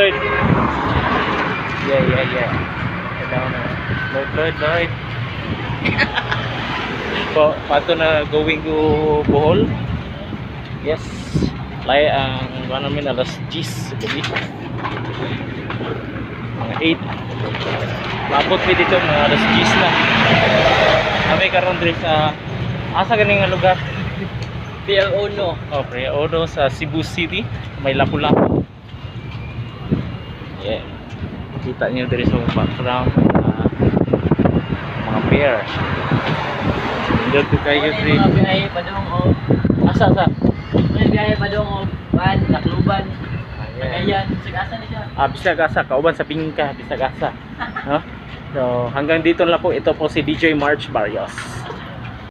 Lloyd. Yeah. Down na. Lloyd, Lloyd, Lloyd. Po, pato na going to Bohol. Yes. Lay ang ano namin alas 10 sa gabi. Mga 8. Maabot mi dito mga alas 10 na. Kami karon diri sa asa gani nga lugar? Pier Uno. Oh, Pier Uno sa Cebu City, may Lapu-Lapu. Yeah. Kita niyo diri sa background mga pier. Nindot ko kayo May diri. mga biyahe padung o Asa asa? May biyahe padung o Ban, Tacloban, Ayan. Cagayan, Sagasa na siya. Ah, bisag asa, kauban sa bingka, bisag asa. No? So, hanggang dito na lang po. Ito po si DJ March Barrios.